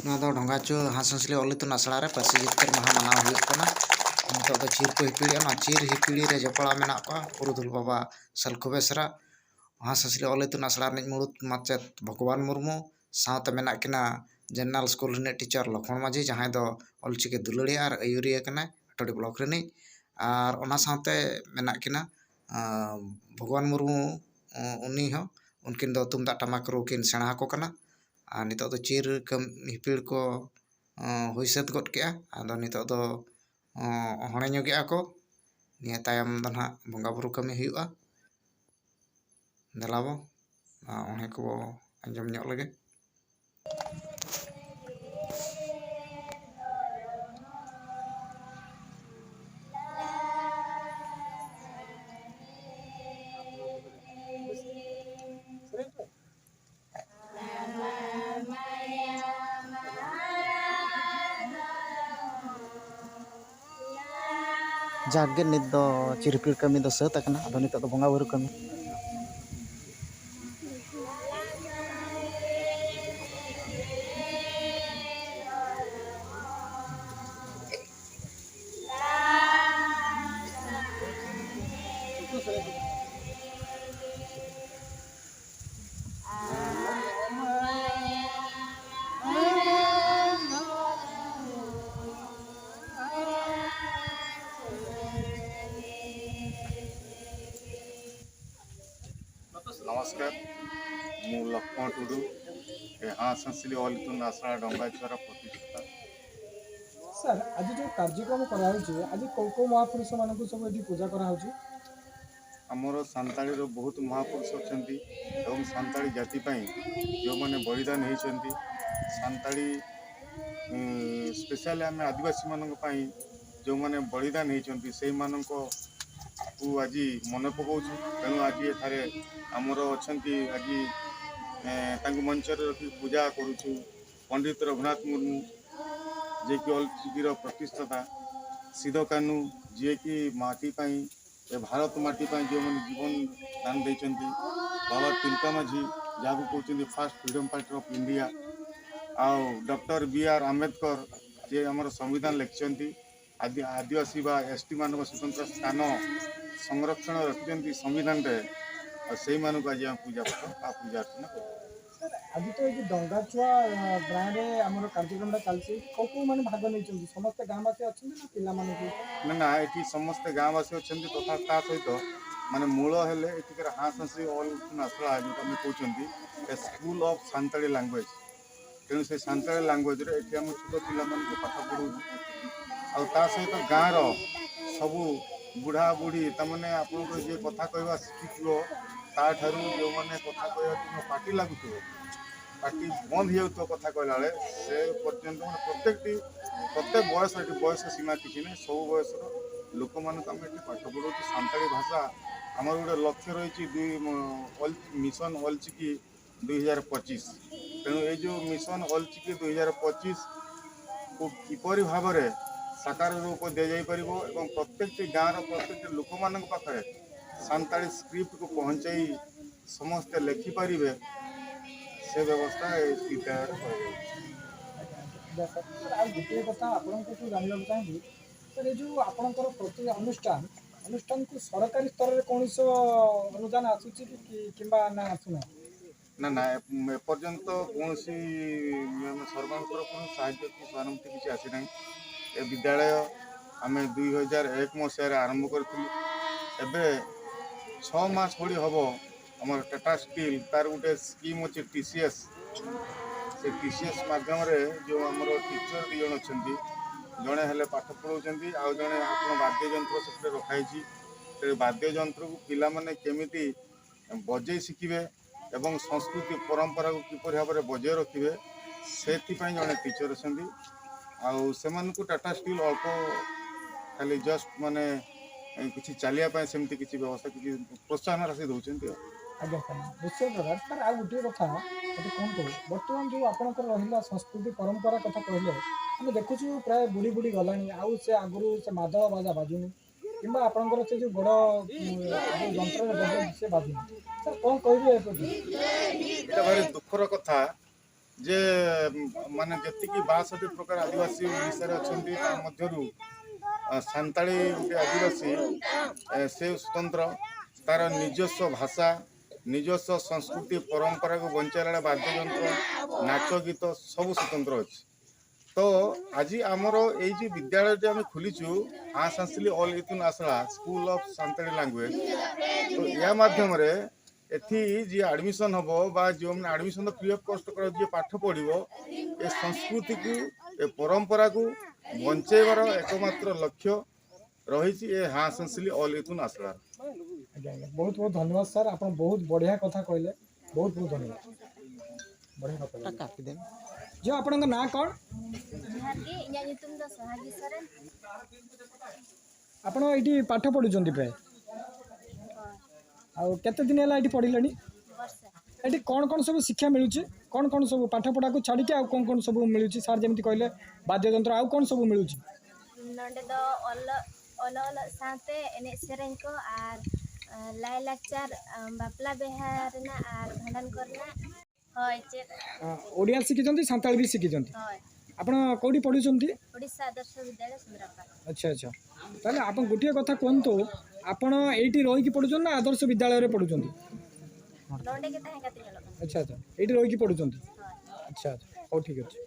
ᱱᱚᱣᱟ ᱫᱚ ᱰᱷᱚᱸᱜᱟᱪᱩ ᱦᱟᱸᱥᱦᱟᱸᱥᱞᱤ ᱚᱞ ᱤᱛᱩᱱ ᱟᱥᱲᱟ ᱨᱮ ᱯᱟᱹᱨᱥᱤ ᱡᱤᱛᱠᱟᱹᱨ ᱢᱟᱦᱟ ᱢᱟᱱᱟᱣ ᱦᱩᱭᱩᱜ ᱠᱟᱱᱟ᱾ ᱱᱤᱛᱚᱜ ᱫᱚ ᱪᱤᱨ ᱠᱚ ᱦᱤᱯᱤᱲᱮᱜᱼᱟ᱾ ᱚᱱᱟ ᱪᱤᱨ ᱦᱤᱯᱤᱲ ᱨᱮ ᱡᱚᱯᱲᱟᱣ ᱢᱮᱱᱟᱜ ᱠᱚᱣᱟ ᱯᱩᱨᱩᱫᱷᱩᱞ ᱵᱟᱵᱟ ᱥᱟᱞᱠᱷᱩ ᱵᱮᱥᱨᱟ, ᱦᱟᱸᱥᱦᱟᱸᱥᱞᱤ ᱚᱞ ᱤᱛᱩᱱ ᱟᱥᱲᱟ ᱨᱤᱱᱤᱡ ᱢᱩᱬᱩᱫ ᱢᱟᱪᱮᱫ ᱵᱷᱚᱜᱚᱵᱟᱱ ᱢᱩᱨᱢᱩ, ᱥᱟᱶᱛᱮ ᱢᱮᱱᱟᱜ ᱠᱤᱱᱟ ᱡᱮᱱᱟᱨᱮᱞ ᱥᱠᱩᱞ ᱨᱤᱱᱤᱡ ᱴᱤᱪᱟᱨ ᱞᱚᱠᱷᱢᱚᱱ ᱢᱟᱹᱡᱷᱤ, ᱡᱟᱦᱟᱸᱭ ᱫᱚ ᱚᱞᱪᱤᱠᱤ ᱫᱩᱞᱟᱹᱲᱤᱭᱟᱹ ᱟᱨ ᱟᱹᱭᱩᱨᱤᱭᱟᱹ ᱠᱟᱱᱟᱭ ᱦᱟᱴᱟᱰᱤ ᱵᱞᱚᱠ ᱨᱤᱱᱤᱡ᱾ ᱟᱨ ᱚᱱᱟ ᱥᱟᱶᱛᱮ ᱢᱮᱱᱟᱜ ᱠᱤᱱᱟ ᱵᱷᱚᱜᱚᱵᱟᱱ ᱢᱩᱨᱢᱩ, ᱩᱱᱤ ᱦᱚᱸ ᱩᱱᱠᱤᱱ ᱫᱚ ᱛᱩᱢᱫᱟᱜ ᱴᱟᱢᱟᱠ ᱨᱩ ᱠᱤᱱ ᱥᱮᱬᱟ ᱟᱠᱚ ᱠᱟᱱᱟ᱾ ᱟᱨ ᱱᱤᱛᱚᱜ ᱫᱚ ᱪᱤᱨ ᱦᱤᱯᱤᱲ ᱠᱚ ᱦᱩᱭ ᱥᱟᱹᱛ ᱜᱚᱫ ᱠᱮᱜᱼᱟ᱾ ᱟᱫᱚ ᱱᱤᱛᱚᱜ ᱫᱚ ᱚᱦᱬᱮ ᱧᱚᱜᱮᱜᱼᱟ ᱠᱚ᱾ ᱱᱤᱭᱟᱹ ᱛᱟᱭᱚᱢ ᱫᱚ ᱱᱟᱦᱟᱜ ᱵᱚᱸᱜᱟᱼᱵᱩᱨᱩ ᱠᱟᱹᱢᱤ ᱦᱩᱭᱩᱜᱼᱟ᱾ ᱫᱮᱞᱟ ᱵᱚ ᱚᱬᱦᱮ ᱠᱚᱵᱚ ᱟᱸᱡᱚᱢ ᱧᱚᱜ ᱞᱮᱜᱮ᱾ ᱡᱟᱠᱜᱮ ᱱᱤᱛ ᱫᱚ ᱪᱤᱨ ᱦᱤᱯᱤᱲ ᱠᱟᱹᱢᱤ ᱫᱚ ᱥᱟᱹᱛ ᱟᱠᱟᱱᱟ᱾ ᱟᱫᱚ ᱱᱤᱛᱚᱜ ᱫᱚ ᱵᱚᱸᱜᱟ ᱵᱩᱨᱩ ᱠᱟᱹᱢᱤ᱾ ନମସ୍କାର, ମୁଁ ଲକ୍ଷ୍ମଣ ଟୁଡୁ, ଏ ହାଁସହାଁସିଲି ଅଲ ଇତୁନ ଆସଡ଼ା ଡଙ୍ଗାଚୁଆର ପ୍ରତିଷ୍ଠାତା। ସାର୍, ଆଜି ଯେଉଁ କାର୍ଯ୍ୟକ୍ରମ କରାହେଉଛି, ଆଜି କେଉଁ କେଉଁ ମହାପୁରୁଷମାନଙ୍କୁ ସବୁ ଏଠି ପୂଜା କରାହେଉଛି? ଆମର ସାନ୍ତାଳୀର ବହୁତ ମହାପୁରୁଷ ଅଛନ୍ତି ଏବଂ ସାନ୍ତାଳୀ ଜାତି ପାଇଁ ଯେଉଁମାନେ ବଳିଦାନ ହେଇଛନ୍ତି, ସାନ୍ତାଳୀ ସ୍ପେଶାଲି ଆମେ ଆଦିବାସୀମାନଙ୍କ ପାଇଁ ଯେଉଁମାନେ ବଳିଦାନ ହେଇଛନ୍ତି, ସେଇମାନଙ୍କୁ ଆଜି ମନେ ପକାଉଛୁ। ତେଣୁ ଆଜି ଏଠାରେ ଆମର ଅଛନ୍ତି, ଆଜି ତାଙ୍କୁ ମଞ୍ଚରେ ରଖି ପୂଜା କରୁଛୁ। ପଣ୍ଡିତ ରଘୁନାଥ ମୁର୍ମୁ, ଯିଏକି ଅଲଚିକିର ପ୍ରତିଷ୍ଠାତା, ସିଦ କାହ୍ନୁ, ଯିଏକି ମାଟି ପାଇଁ, ଏ ଭାରତ ମାଟି ପାଇଁ ଯେଉଁମାନେ ଜୀବନ ଦାନ ଦେଇଛନ୍ତି, ବାବା ତିଲକା ମାଝୀ, ଯାହାକୁ କହୁଛନ୍ତି first freedom fighter of India, ଆଉ ଡକ୍ଟର ବି ଆର୍ ଆମ୍ବେଦକର, ଯିଏ ଆମର ସମ୍ବିଧାନ ଲେଖିଛନ୍ତି, ଆଦିବାସୀ ବା ଏସ୍ ଟି ମାନଙ୍କ ସ୍ୱତନ୍ତ୍ର ସ୍ଥାନ ସଂରକ୍ଷଣ ରଖିଛନ୍ତି ସମ୍ବିଧାନରେ, ଆଉ ସେଇମାନଙ୍କୁ ଆଜି ଆମେ ପୂଜା ପାଠ ବା ପୂଜା ଅର୍ଚ୍ଚନା କରୁ। ସାର୍, ଆଜି ତ ଏଇ ଯେଉଁ ଡଙ୍ଗାଚୁଆ ଗାଁରେ ଆମର କାର୍ଯ୍ୟକ୍ରମଟା ଚାଲିଛି, କେଉଁ କେଉଁ ମାନେ ଭାଗ ନେଇଛନ୍ତି? ସମସ୍ତେ ଗାଁବାସୀ ଅଛନ୍ତି ନା ପିଲାମାନଙ୍କୁ? ନା ନା, ଏଠି ସମସ୍ତେ ଗାଁବାସୀ ଅଛନ୍ତି, ତଥା ତା ସହିତ ମାନେ ମୂଳ ହେଲେ ଏଠିକାର ହାଁସହାଁସି ଅଲ୍ ଆସଡ଼ା ଯେଉଁଟା ଆମେ କହୁଛନ୍ତି a school of Santali language। ତେଣୁ ସେ ସାନ୍ତାଳୀ ଲାଙ୍ଗୁଏଜରେ ଏଠି ଆମେ ଛୋଟ ପିଲାମାନଙ୍କୁ ପାଠ ପଢ଼ଉଛୁ। ଆଉ ତା ସହିତ ଗାଁର ସବୁ ବୁଢ଼ା ବୁଢ଼ୀ, ତାମାନେ ଆପଣଙ୍କର ଯିଏ କଥା କହିବା ଶିଖିଥିବ, ତାଠାରୁ ଯେଉଁମାନେ କଥା କହିବା ପାଟି ଲାଗୁଥିବ, ପାଟି ବନ୍ଦ ହେଇଯାଉଥିବ କଥା କହିଲା ବେଳେ, ସେ ପର୍ଯ୍ୟନ୍ତ, ମାନେ ପ୍ରତ୍ୟେକ ବୟସ, ଏଠି ବୟସ ସୀମା କିଛି ନାହିଁ, ସବୁ ବୟସର ଲୋକମାନଙ୍କୁ ଆମେ ଏଠି ପାଠ ପଢ଼ଉଛୁ ସାନ୍ତାଳୀ ଭାଷା। ଆମର ଗୋଟେ ଲକ୍ଷ୍ୟ ରହିଛି ଦୁଇ ମିଶନ ଅଲଚିକି 2025। ତେଣୁ ଏଇ ଯେଉଁ ମିଶନ ଅଲଚିକି 2025କୁ କିପରି ଭାବରେ ସାକାର ରୂପ ଦିଆଯାଇପାରିବ ଏବଂ ପ୍ରତ୍ୟେକଟି ଗାଁର ପ୍ରତ୍ୟେକଟି ଲୋକମାନଙ୍କ ପାଖରେ ସାନ୍ତାଳୀ ସ୍କ୍ରିପ୍ଟକୁ ପହଞ୍ଚାଇ ସମସ୍ତେ ଲେଖିପାରିବେ, ସେ ବ୍ୟବସ୍ଥା ଏ ବିଦ୍ୟାଳୟରେ କରାଯାଉଛି। ଆଜ୍ଞା ସାର୍। ସାର୍, ଆଉ ଗୋଟିଏ କଥା ଆପଣଙ୍କଠୁ ଜାଣିବାକୁ ଚାହିଁବି। ସାର୍, ଏ ଯେଉଁ ଆପଣଙ୍କର ପ୍ରତି ଅନୁଷ୍ଠାନକୁ ସରକାରୀ ସ୍ତରରେ କୌଣସି ଅନୁଦାନ ଆସୁଛି କି କିମ୍ବା ନା ଆସୁନାହିଁ? ନା ନା, ଏପର୍ଯ୍ୟନ୍ତ କୌଣସି ସରକାରଙ୍କ ତରଫରୁ ସାହାଯ୍ୟ କି ସହାନୁଭୂତି କିଛି ଆସିନାହିଁ। ଏ ବିଦ୍ୟାଳୟ ଆମେ 2001 ମସିହାରେ ଆରମ୍ଭ କରିଥିଲୁ। ଏବେ 6 ମାସ ଭଳି ହେବ ଆମର ଟାଟା ଷ୍ଟିଲ୍, ତାର ଗୋଟେ ସ୍କିମ୍ ଅଛି ଟିସିଏସ୍, ସେ ଟିସିଏସ୍ ମାଧ୍ୟମରେ ଯେଉଁ ଆମର ଟିଚର ଦୁଇ ଜଣ ଅଛନ୍ତି, ଜଣେ ହେଲେ ପାଠ ପଢ଼ାଉଛନ୍ତି ଆଉ ଜଣେ ଆପଣ ବାଦ୍ୟଯନ୍ତ୍ର ସେଥିରେ ରଖାହେଇଛି। ସେ ବାଦ୍ୟଯନ୍ତ୍ରକୁ ପିଲାମାନେ କେମିତି ବଜେଇ ଶିଖିବେ ଏବଂ ସଂସ୍କୃତି ପରମ୍ପରାକୁ କିପରି ଭାବରେ ବଜାୟ ରଖିବେ, ସେଥିପାଇଁ ଜଣେ ଟିଚର ଅଛନ୍ତି। ଆଉ ସେମାନଙ୍କୁ ଟାଟା ଷ୍ଟିଲ୍ ଅଳ୍ପ ଖାଲି ଜଷ୍ଟ ମାନେ କିଛି ଚାଲିବା ପାଇଁ ସେମିତି କିଛି ବ୍ୟବସ୍ଥା, କିଛି ପ୍ରୋତ୍ସାହନ ରାଶି ଦେଉଛନ୍ତି ଆଉ। ଆଜ୍ଞା ସାର୍, ନିଶ୍ଚୟ ପ୍ରକାର। ସାର୍, ଆଉ ଗୋଟିଏ କଥା ମୋତେ କୁହନ୍ତୁ। ବର୍ତ୍ତମାନ ଯେଉଁ ଆପଣଙ୍କର ରହିଲା ସଂସ୍କୃତି ପରମ୍ପରା କଥା କହିଲେ, ଆମେ ଦେଖୁଛୁ ପ୍ରାୟ ବୁଡ଼ି ବୁଡ଼ି ଗଲାଣି। ଆଉ ସେ ଆଗରୁ ସେ ମାଦଳ ବାଜା ବାଜୁନି କିମ୍ବା ଆପଣଙ୍କର ସେ ଯେଉଁ ବଡ଼ ଯନ୍ତ୍ରରେ ବଜାନ୍ତି ସେ ବାଜୁନି। ସାର୍, କ'ଣ କହିବେ ଏ ପ୍ରତି? ଏଇଟା ଭାରି ଦୁଃଖର କଥା। ଯେ ମାନେ ଯେତିକି 62 ପ୍ରକାର ଆଦିବାସୀ ଓଡ଼ିଶାରେ ଅଛନ୍ତି, ତା ମଧ୍ୟରୁ ସାନ୍ତାଳୀ ଗୋଟେ ଆଦିବାସୀ, ସେ ସ୍ୱତନ୍ତ୍ର, ତାର ନିଜସ୍ୱ ଭାଷା, ନିଜସ୍ୱ ସଂସ୍କୃତି, ପରମ୍ପରାକୁ ବଞ୍ଚାଇଲା ବେଳେ ବାଦ୍ୟଯନ୍ତ୍ର, ନାଚ ଗୀତ ସବୁ ସ୍ୱତନ୍ତ୍ର ଅଛି। ତ ଆଜି ଆମର ଏଇ ଯେଉଁ ବିଦ୍ୟାଳୟଟି ଆମେ ଖୋଲିଛୁ, ହାଁସ ହାଁସଲି ଅଲ୍ ଇତୁନ ଆସଳା ସ୍କୁଲ ଅଫ୍ ସାନ୍ତାଳୀ ଲାଙ୍ଗୁଏଜ, ତ ଏହା ମାଧ୍ୟମରେ ଏଠି ଯିଏ ଆଡ଼ମିସନ୍ ହେବ ବା ଯେଉଁମାନେ ଆଡ଼ମିସନ୍ ତ ଫ୍ରି ଅଫ୍ କଷ୍ଟ କର, ଯିଏ ପାଠ ପଢ଼ିବ, ଏ ସଂସ୍କୃତିକୁ, ଏ ପରମ୍ପରାକୁ ବଞ୍ଚେଇବାର ଏକମାତ୍ର ଲକ୍ଷ୍ୟ ରହିଛି ଏ ହାଁସ ହାଁସଲି ଅଲ୍ ଇତୁନ ଆସଳାର। ଆଜ୍ଞା, ବହୁତ ବହୁତ ଧନ୍ୟବାଦ ସାର୍। ଆପଣ ବହୁତ ବଢ଼ିଆ କଥା କହିଲେ। ବହୁତ ବହୁତ ଧନ୍ୟବାଦ, ବଢ଼ିଆ କଥା କହିଲେ। କାଟିଦେବେ। ଝିଅ, ଆପଣଙ୍କ ନାଁ କ'ଣ? ᱡᱚᱦᱟᱨ ᱜᱮ, ᱤᱧᱟᱹᱜ ᱧᱩᱛᱩᱢ ᱫᱚ ᱥᱚᱦᱟᱜᱤ ᱥᱚᱨᱮᱱ। ଆପଣ ଏଇଠି ପାଠ ପଢ଼ୁଛନ୍ତି ପ୍ରାୟ? ᱦᱳᱭ। ଆଉ କେତେ ଦିନ ହେଲା ଏଇଠି ପଢ଼ିଲେଣି? ବର୍ଷେ। ଏଠି କ'ଣ କ'ଣ ସବୁ ଶିକ୍ଷା ମିଳୁଛି? କ'ଣ କ'ଣ ସବୁ, ପାଠ ପଢ଼ାକୁ ଛାଡ଼ିକି ଆଉ କ'ଣ କ'ଣ ସବୁ ମିଳୁଛି? ସାର୍ ଯେମିତି କହିଲେ ବାଦ୍ୟଯନ୍ତ୍ର, ଆଉ କ'ଣ ସବୁ ମିଳୁଛି? ᱱᱚᱰᱮ ᱫᱚ ᱚᱞᱚᱜ ᱚᱞᱚᱜ ᱥᱟᱶᱛᱮ ᱮᱱᱮᱡ ᱥᱮᱨᱮᱧ ᱠᱚ ᱟᱨ ᱞᱟᱭᱼᱞᱟᱠᱪᱟᱨ, ᱵᱟᱯᱞᱟ ᱵᱤᱦᱟᱹ ᱨᱮᱱᱟᱜ ᱟᱨ ᱵᱷᱟᱸᱰᱟᱱ ᱠᱚᱨᱮᱱᱟᱜ, ᱦᱳᱭ, ᱪᱮᱫ। ଓଡ଼ିଆ ଶିଖିଛନ୍ତି, ସାନ୍ତାଳୀ ବି ଶିଖିଛନ୍ତି? ᱦᱳᱭ। ଆପଣ କେଉଁଠି ପଢ଼ୁଛନ୍ତି? ଓଡ଼ିଶା ଆଦର୍ଶ ବିଦ୍ୟାଳୟ, ସୁନ୍ଦରାପା। ଆଚ୍ଛା, ତାହେଲେ ଆପଣ ଗୋଟିଏ କଥା କୁହନ୍ତୁ, ଆପଣ ଏଇଠି ରହିକି ପଢ଼ୁଛନ୍ତି ନା ଆଦର୍ଶ ବିଦ୍ୟାଳୟରେ ପଢ଼ୁଛନ୍ତି? ᱱᱚᱰᱮ ᱜᱮ ᱛᱟᱦᱮᱸ ᱠᱟᱛᱮᱧ ᱚᱞᱚᱜ ᱠᱟᱱᱟ। ଆଚ୍ଛା, ଏଇଠି ରହିକି ପଢ଼ୁଛନ୍ତି? ᱦᱳᱭ। ଆଚ୍ଛା, ହଉ, ଠିକ୍ ଅଛି।